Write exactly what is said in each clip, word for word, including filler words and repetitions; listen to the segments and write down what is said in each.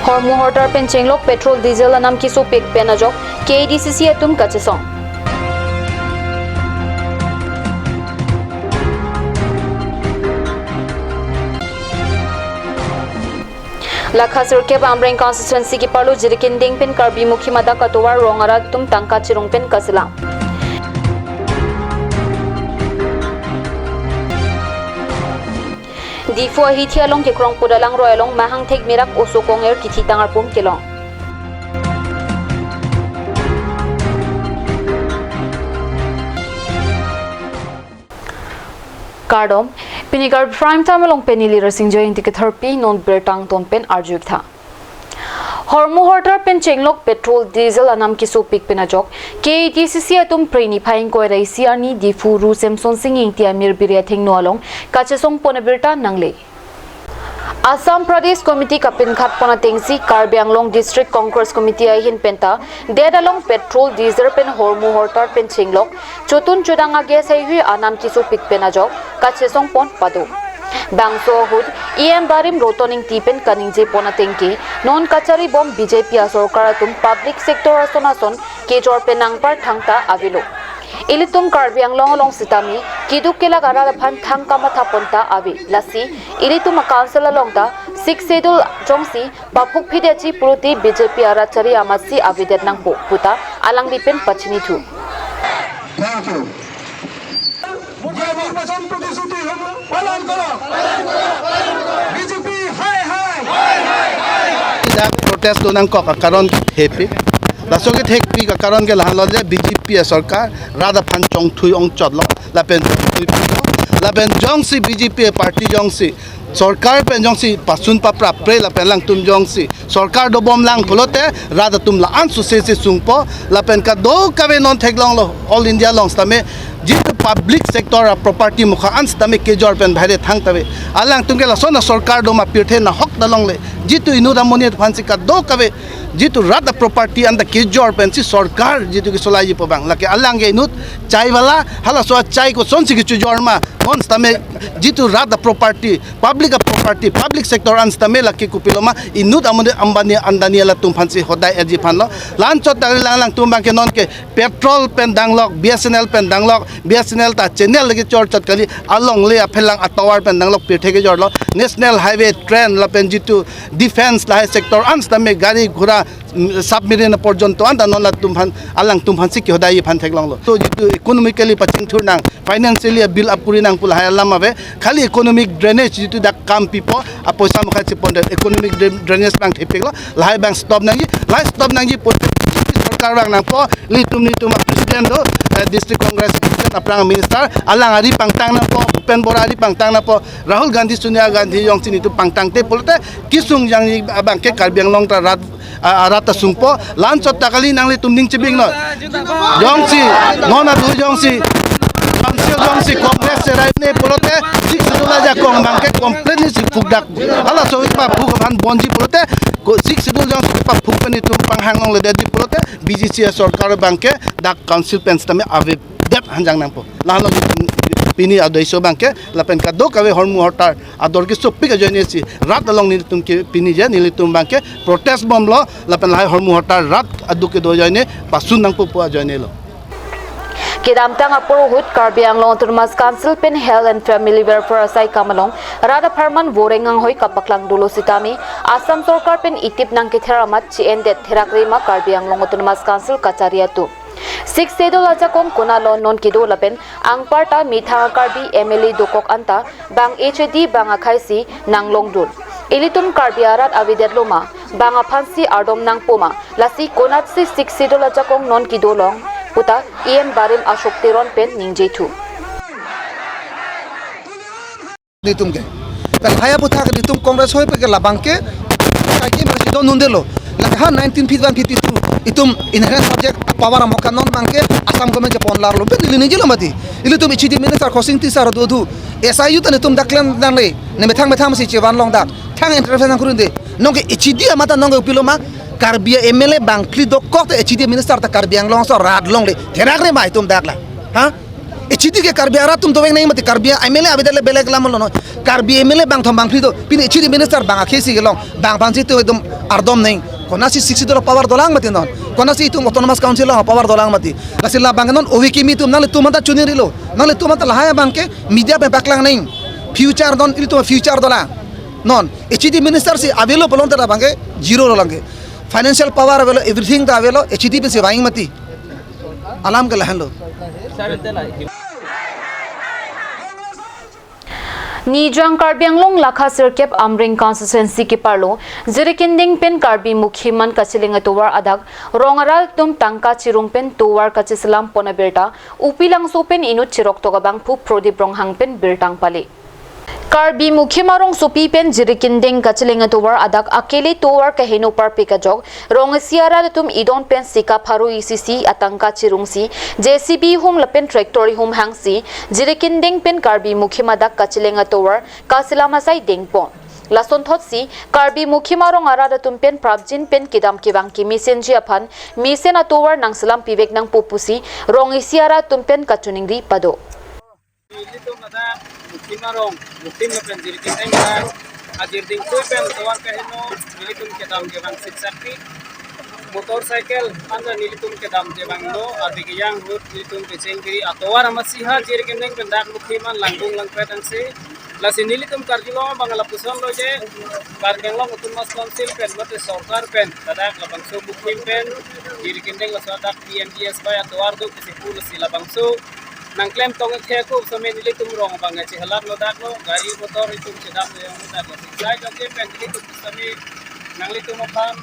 Hormu hortar pen chenglok petrol diesel anam kesopik pen ajok K A D C C atum kachesong. Lakha sirkep Amreng constituency keparlo Jirikinding pen Karbi Mukhima dak atovar rong arat atum tangka chirung pen kaselam. Diphu ahithi along kekrong pudalang roi along mahang thek mirak oso konger kithi tangar pum kelong. Kardom, pini Karbi Prime Time along pen neli Rasing Jayanti ketharpi, non birta angton pen arju-ik tha. Hormu hortar pen chenglok petrol diesel anam kesopik pen ajok K A D C C atum Phre niphai ingkoi ra isi arni Diphu Ru Semsonsing Ingti Amir Biri athengno along kachesong pon abirta nangle. Assam Pradesh Committee kapinkhat pon atengsi Karbi Anglong District Congress Committee ahin penta det along petrol, diesel pen hormu hortar pen chenglok chotun chodang a-gas heihui anam kesopik pen ajok kachesong pon pado. Bangso ahut E M barim Roton Ingti pen kaningje pon atengke, non kachari bom B J P asorkar atum public sector ason ason kejor pen nangpar thangta avelo. Ilitum Karbi Anglong along sitame keduk kelak arat aphan thang kamatha pon ta ave. Lasi ilitum a-council along ta Sixth Schedule jongsi paphuk phidetji pulote B J P arat chari amatsi avedet nangpo puta alangli pen pachini thu. Thank you. ये निर्वाचन प्रतिश्रुति हम पालन करो। बीजेपी हाय हाय। Dak protest do nangkok akaron ke thekpik. Laso kethekpik akaron ke lahenlo je B J P asorkar rat aphan chongthui ongchotlo, lapen chongthui pilo, lapen jongsi B J P party jongsi sorkar pen jongsi pasun paprapre lapen alangtum jongsi sorkar dobom lang pulote rat atum la-an suse si sungpo, lapen kadokave non theklonglo, all India along sitame jitu public sector a-property mukha an sitame kejor pen baire thangta ave. Alangtum ke lason asorkar doma pirthe nahok ta longle. Jitu inut amonit aphansi kadokave jitu rat a-property anta kejor pensi sorkar jitu ke solai jipo bang. Lake alang ke inut chai wala, halaso achai kosonsi kechojor ma, non sitame jitu rat a-property, public a-property, public sector an sitame lake kopiloma inut amonit Ambani Adani latum aphansi hodai erji aphanlo. La-anchot ta lang alangtum bangke nonke petrol pen danglok, B S N L pen danglok, B S N L ta channel lake chor chot kali, alongle aphelang atovar pen danglok pirthe kejorlo. National highway, train lapen jitu defense lahai sector an sitame gari ghora, mm, submarine porjonto anta non latum aphan, alangtum aphansi kehodai aphan theklonglo. To jitu economically pachingthur nang, financially build up kuri nang pu lahai alam ave. Khali economic drainage jitu dak kam pipo, apoisa mukha chepon de economic drain-, drainage bang thepiklo, lahai bang stop nangji, lahai stop nangji pu sorkar bang nangpo, ilitum nelitum a-president do, eh, District Congress president, aphrang minister, alang ari pangtang nangpo, Bhupen Bora ari pangtang nangpo, Rahul Gandhi, Sonia Gandhi jongsi nelitum pangtangte pulote kesung jangji abangke Karbi Anglong ta rat, a, rat ta sungpo, la-anchot ta kali nanglitum ning chibing noi. Jongsi, non adu jongsi, council jongsi Congress cherai ne pulote, Sixth Schedule ajakong bangke completely si phukdak. Halaso paphuk aphan bonji pulote, ko Sixth Schedule jongsi paphuk pen itum panghang longledetji pulote, B J P asorkar bangke dak council pen sitame avedet hanjang nangpo. Lahenlo pini adoi so bangke, lapen kadokave hormu hortar ador kesopik ajoine si rat along nelitum ke pini je nelitum bangke protest bomlo, lapen lahai hormu hortar rat aduk kedo ajoine pasun nangpo pu ajoinelo. Kedamtang apor ahut Karbi Anglong Autonomous Council pen Health and Family Welfare asai kam along rat apharman voreng anghoi kapaklang dolo sitame Assam sorkar pen itip nangkether amat chi-endet therak rema Karbi Anglong Autonomous Council kachari atum. Sixth Schedule ajakong konatlo non kedo lapen anparta methang a-Karbi M L A dokok anta bang H A D bang akhei si nanglongdun. Ilitum Karbi arat avedetlo ma, bang aphansi ardom nangpo ma, lasi konatsi Sixth Schedule ajakong non kedo long puta E M barim Ashok Teron pen ningje thu. Nelitum ke. Kan haya puthak nelitum Congress hoi peke labang ke. Kaike mersi don nundelo. Lake ha nineteen fifty-one fifty-two. Itum inherent subject power amokha non bangke Assam government chepon larlo. Pen neli ningjelo mati. Ilitum H A D minister Khosing Teron adu adu. S I U ta nelitum dak klem nangne. Ne methang methang si chevan long dak. Thang intervention kurinde. Nonke H A D amat ta nonke kopiloma. Karbi M L A bangphli dokok te H A D minister ta Karbi Anglong aso rat longle. Therak rema itum dak la. Ha? H A D ke Karbi arat atum dovek nangji mati, Karbi M L A avedet le belek alam lo non. Karbi M L A bangthom bangphli do. Pini H A D minister bang akhei si kelong. Bang aphansi itum ekdom ardom nangji. Konatsi sixty dollar power dolang mati non. Konatsi itum autonomous council along power dolang mati. Lasi labang non ove kimi atum nanglitum anta chiningrilo. Nanglitum anta lahai abang ke media pen paklang nangji. Future non ilitum future dolang. Non H A D minister si avelo pulote labang ke zero lo lang ke. Financial power avelo, everything ta avelo, H A D pensi vangji mati. Alam ke lahenlo. Nijang Karbi Anglong lakha sirkep Amreng constituency keparlo Jirikinding pen Karbi Mukhi man kacheleng atovar adak rong arat atum tangka chirung pen tovar kacheselam pon abirta Upilangso pen inut chiroktok abangphu Prodip Ronghang pen birta nangpale. Karbi Mukhi Marong sopi pen Jirikinding kacheleng atovar adak akele tovar kaheno parpik ajok rong isi arat atum idon pen sika pharo isi isi atangka chirungsi J C B ihum lapen tractor ihum hangsi Jirikinding pen Karbi Mukhi adak kacheleng atovar kaselam asai dengpon. Lasonthotsi Karbi Mukhi Marong arat atum pen prapjin pen kedam kevang kemesenji aphan mesen atovar nangselam pivek nangpo pusi rong isi arat atum pen kachiningri pado. Ilitum ladak Mukhi Marong, Mukhi lapen Jirikinding pen ajir dingpui pen tovar kaheno, ilitum kedam kevang sipsakpi. Motorcycle anta nelitum kedam kevanglo, adi kejang ahut nelitum kecheng kiri atovar amatsi ha Jirikinding pen dak Mukhi man langdung langpet angse. Lasi nelitum karjulong abang lapuson lo je, Karbi Anglong Autonomous Council pen mate sorkar pen ladak labangso Mukhi pen Jirikinding laso dak P M G S Y atovar do kisi pu lasi labangso nangklem tong-ik the ko sitame nelitum rong abang chehelat lo dak lo, gari motor itum chedam lo yang lo dak lo. Sai jok ke pen nelitum sitame nanglitum aphan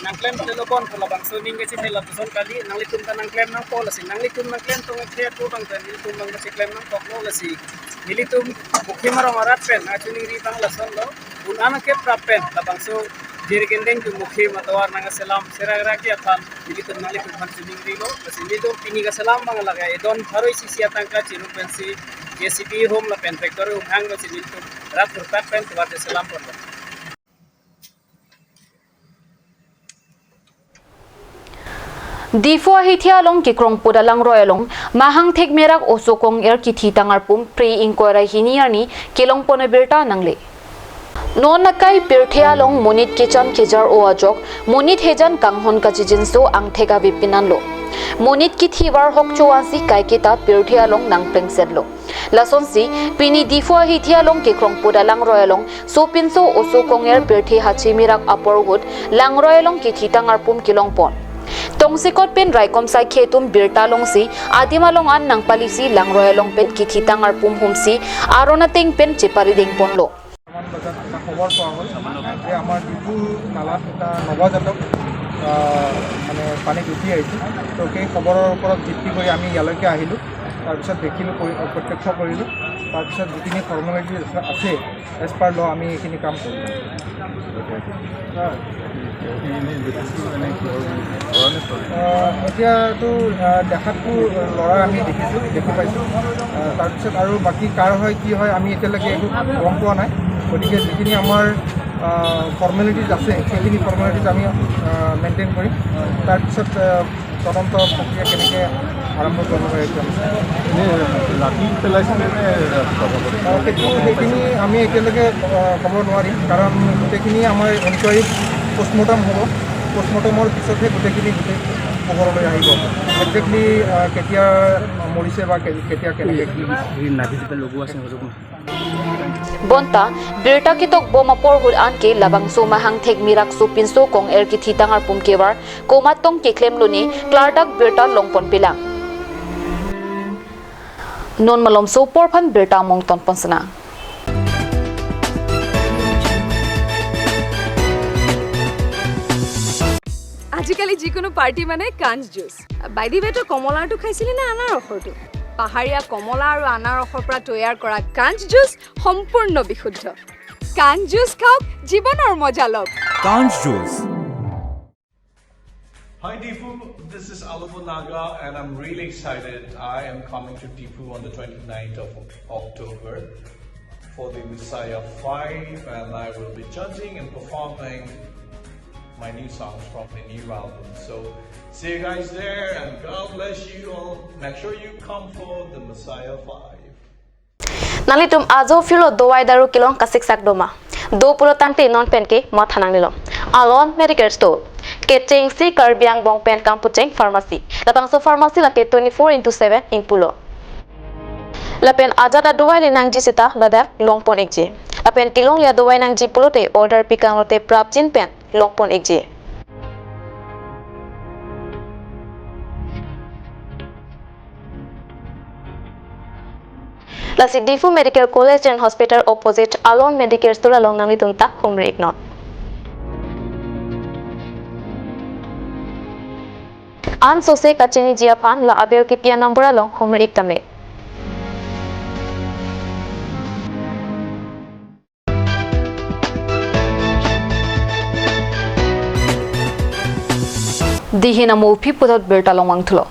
nangklem telopon pu labangso ning kechethe lapuson kali, nanglitum ta nangklem nangpo lasi nanglitum nangklem tong-ik the ko abang pen nelitum abang cheklem nangkoklo lasi nelitum Mukhi Marong arat pen nangchiningri abang lasonlo, un-an ke prap pen labangso Jirikinding pen Mukhi atovar nangselam serak-rak ke aphan nelitum nanglitum aphan chiningrilo, lasi nelitum pini kaselam abang lake idon pharo isi isi atangka chirung pensi J C B ihum lapen tractor ihum hang pensi nelitum rat thurpat pen tovar cheselam ponlo. Diphu ahithia along kekrongpo Dalangroi along mahang thekmerak oso kong-er kethitang arpum phre ingkoi ra hini arni kelongpon abirta nangle. Non akai pirthe along monit kechan kejar-o ajok monit hejan kanghon kachijinso angthek ave pinanlo. Monit kethivar hokcho ansi kaiketa pirthe along nangplengsetlo. Lasonsi pini Diphu ahithia along kekrongpo Dalangroi along sopinso oso kong-er pirthe hachi mirak apor ahut Langroi along kethitang arpum kelongpon. Tongsekot pen raikom saikhe atum birta longsi adim along an nangpalisi Langroi along pen kethitang arpum humsi aron ateng pen chepari dengponlo. বজাত এটা খবৰ পোৱা হ'ল যে আমাৰ ডিফু নালাত এটা নৱজাতক, আহ, মানে পানীত উটি আহিছে। তো সেই খবৰৰ ওপৰত ভিত্তি কৰি আমি ইয়ালৈকে আহিলোঁ। তাৰপিছত দেখিলোঁ, পৰি-, প্ৰত্যক্ষ কৰিলোঁ। তাৰপিছত যিখিনি ফৰ্মেলিটিজ আছে, এজ পাৰ ল' আমি এইখিনি কাম কৰিলোঁ। আহ, এতিয়াতো, আহ, দেখাততো ল'ৰা আমি দেখিছোঁ, দেখি পাইছোঁ। আহ, তাৰপিছত আৰু বাকী কাৰ হয়, কি হয়, আমি এতিয়ালৈকে একো গম পোৱা নাই। গতিকে যিখিনি আমাৰ, আহ, ফৰ্মেলিটিজ আছে, সেইখিনি ফৰ্মেলিটিজ আমি, আহ, মেইনটেইন কৰিম। তাৰপিছত, আহ, তদন্ত প্ৰক্ৰিয়া কেনেকৈ আৰম্ভ কৰিব লাগে এতিয়া। এনে ৰাতি পেলাইছিলে নে ৰাতিপুৱা? আহ, সেইটো, সেইখিনি আমি এতিয়ালৈকে, আহ, ক'ব নোৱাৰিম, কাৰণ গোটেইখিনি আমাৰ এনকুৱাৰী পষ্টমৰ্টম হ'ব। পষ্টমৰ্টমৰ পিছতহে গোটেইখিনি গোটেই পোহৰলৈ আহিব। একজেক্টলি, আহ, কেতিয়া মৰিছে বা কে-, কেতিয়া কেনেকৈ কি হৈছে। এই নাভি দুটা লগোৱা আছে সৰু। Bonta birta ketokbom apor ahut anke labangso mahang thekmerak sopinso kong-er kethitang arpum kevar komat tong keklemlone klardak birta longponpelang. Non malomso apor aphan birta mongtonpon sena. আজিকালি যিকোনো পাৰ্টি মানে কাঞ্চ জুচ। বাই দি ৱে, তই কমলাৰটো খাইছিলি নে আনাৰসৰটো? পাহাৰীয়া কমলা আৰু আনাৰসৰ পৰা তৈয়াৰ কৰা কাঞ্চ জুচ সম্পূৰ্ণ বিশুদ্ধ। কাঞ্চ জুচ খাওক, জীৱনৰ মজা লওক। Kanch Juice. Hi Diphu, this is Alobo Naga and I'm really excited. I am coming to Diphu on the twenty-ninth of October for the Messiah five, and I will be judging and performing my new songs from the new album. So see you guys there, and God bless you all. Make sure you come for the Messiah five. Nanglitum ajo phirlo dovai daru kelong kasiksak doma. Do pulo tangte non penke matha nangnelo. Alon Medical Store. Kechengsi Karbi angbong pen kamputcheng pharmacy. Labangso pharmacy lake twenty-four into seven ingpulo. Lapen ajat adovai le nangji seta ladak longpon ikji. Lapen kelongji adovai nangji pulote order pikang lote prapjin pen longpon ikji. Lasi Diphu Medical College and Hospital opposite Alon Medical Store along nanglitum ta humri iknon. Ansose kachiniji aphan la aber kipi anumber along humri ik tame. Dei hin amo aphi puthot birta longvang thulo.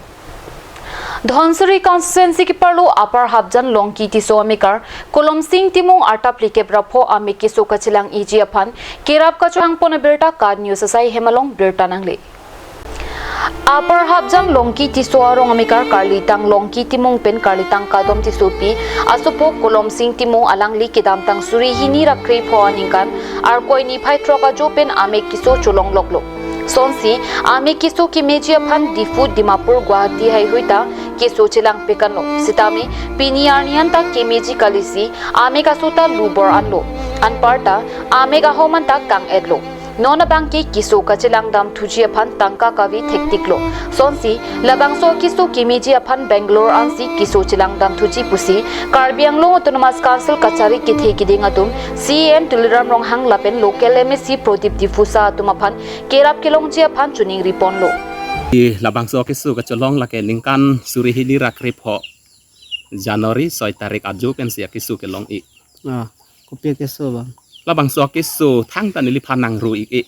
Dhansiri constituency keparlo Upper Hapjan Longki Tisso amekar Kolomsing Timung arta phlikep ra pho amek keso kachelang iji aphan kerap kachohangpon abirta KAT News asai hem along birta nangle. Upper Hapjan Longki Tisso arong amekar karlitang Longki Timung pen karlitang Kadom Tissopi asopo Kolomsing Timung alangli kedamtang suri hini ra krepho aningkan Arkoi niphai throk ajo pen amek keso cholongloklo. Sonsi amek keso kemeji aphan Diphu, Dimapur, Guwahati haihui ta keso chelang pekanlo. Sitame pini arni an ta kemeji kalisi amek aso ta lubor anlo. Anparta amek ahom an ta kang-etlo. Non abangke keso kachelang damthuji aphan tangka kave thektiklo. Sonsi labangso keso kemeji aphan Bangalore ansi keso chelang damthuji pusi Karbi Anglong Autonomous Council kachari kethe kiding atum CEM Tuliram Ronghang lapen local MAC Prodip Diphusa atum aphan kerap kelongji aphan choningriponlo. Di labangso keso kacholong lake ningkan suri hini ra krepho January soi tarik ajo pensi akeso kelong ik. Ah, kopi keso bang? Labangso keso thangta neliphan nangro ik ik.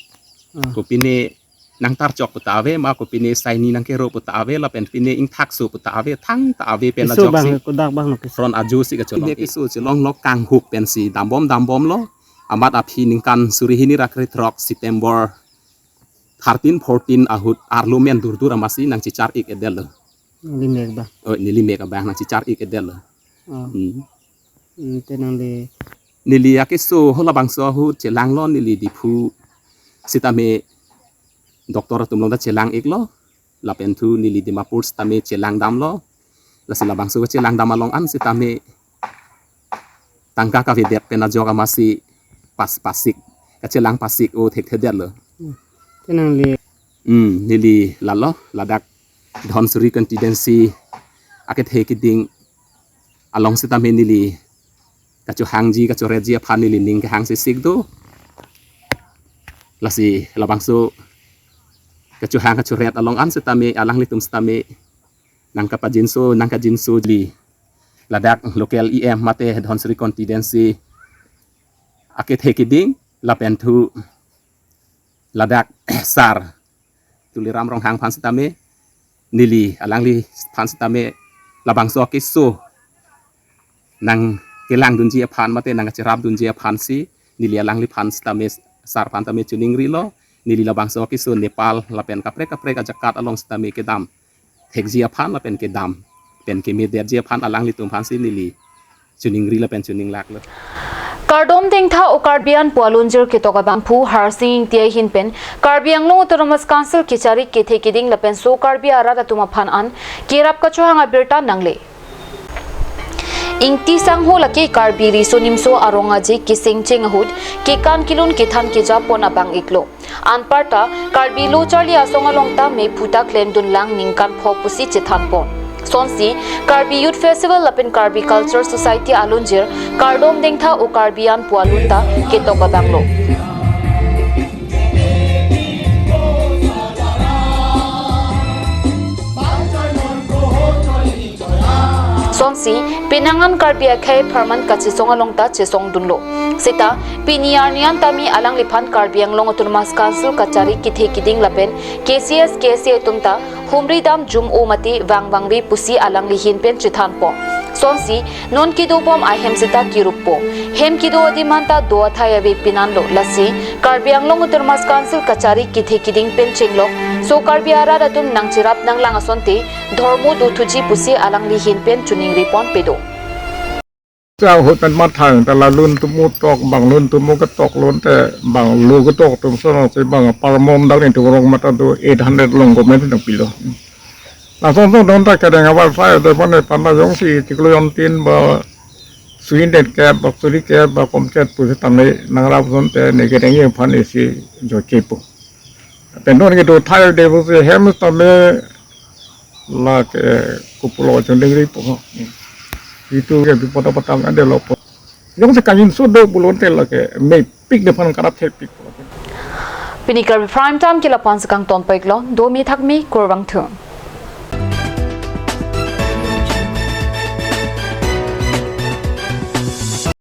Ah. Kopine nangtarchok puta ave ma, kopine saini nangkero puta ave, lapen pine ingthakso puta ave, thangta ave pen keso ajok bang, si. Kodak bang lo keso. Ron ajo si kacholong. Pine keso cholonglok kanghup pensi dambom dambomlo. Amat aphi ningkan suri hini ra krethrok September thirteen, fourteen ahut arlo men durdur amatsi nangchechar ik-edetlo. Neli mek abang. Oh, neli mek abang nangchechar ik-edetlo. Oh. Hmm. Hmm, te nangli. Neli akeso ho labangso ahut chelanglo, neli Diphu sitame doctor atum along ta chelang iklo. Lapen thu neli Dimapur sitame chelang damlo. Lasi labangso chelang dam along an sitame tangka kavedet pen ajok amatsi pas, pasik, kachelang pasik o thekthedetlo. Hmm. Te nangli. Hmm, neli lalo, ladak Dhansiri constituency akethe kiding along sitame neli kachohangji kachoretji aphan neli ning kehang sisik do. Lasi labangso kachohang kachoret along an sitame alanglitum sitame nangkapajinso, nangkajinso ji ladak local EM mate Dhansiri constituency akethe kiding lapen thu ladak sar Tuliram Ronghang aphan sitame, neli alangliphan sitame labangso keso nangkelangdunji aphan mate nangcherapdunji aphansi neli alangliphan sitame, sar aphan tame choningrilo. Neli labangso keso Nepal lapen kaprek kaprek ajakat along sitame kedam thekji aphan lapen kedam pen kemedetji aphan alanglitum aphansi neli choningri lapen choninglaklo. Kardom Dengtha o Karbi an pu alunjir ketok abangphu Harsing Ingti ahin pen Karbi Anglong Autonomous Council kechari kethe kiding lapen so Karbi arat atum aphan an kerap kachohang abirta nangle. Ingti sangho lake Karbi riso nimso arong aje kesengcheng ahut kekan kelun kethan kejapon abang iklo. Anparta Karbi Lo Charli Asong along ta mephu ta klemdunlang ningkan pho pusi chethanpon. Sonsi Karbi Youth Festival lapen Karbi Culture Society alunjir Kardom Dengtha o Karbi an pu alun ta ketok abanglo. Sonsi penang an Karbi akhei apharman kachesong along ta chesongdunlo. Seta pini arni an tame alangliphan Karbi Anglong Autonomous Council kachari kethe kiding lapen KCS KSA atum ta humri dam jum o mate vang vangve pusi alangli ahin pen chethanpon. Sonsi non kedobom ahem seta kiruppo. Hem kedo adim anta do athai ave pinanlo, lasi Karbi Anglong Autonomous Council kachari kethe keding pen chenglok, so Karbi arat atum nangcherap nanglang asonte dhormo dothuji pusi alangli ahin pen choningri ponpe do. Sa ahut pen mathang ta la lun tumu tok, bang lun tumu ketok lun te, bang lo ketok atum sono si bang parmom dak ni turong mata do eight hundred along government nangpilo. Lason son don ta kedeng abar sai de pon ne pan ta jongsi tiklo jontin ba sui det ke ba suri ke ba komchet pusitame nangrap asonte ne kedeng aphan isi jokepo. Pen don kedo thai de pusi hem tame lake kopulo choningripo. Itum ke bipot apot tang ande lopo. Jongsi kangjinso do pulote lake mepik de aphan karap thepik. Pini Karbi Prime Time ke lapu-an si kangton peklo, domi thakmi, kurvangthu.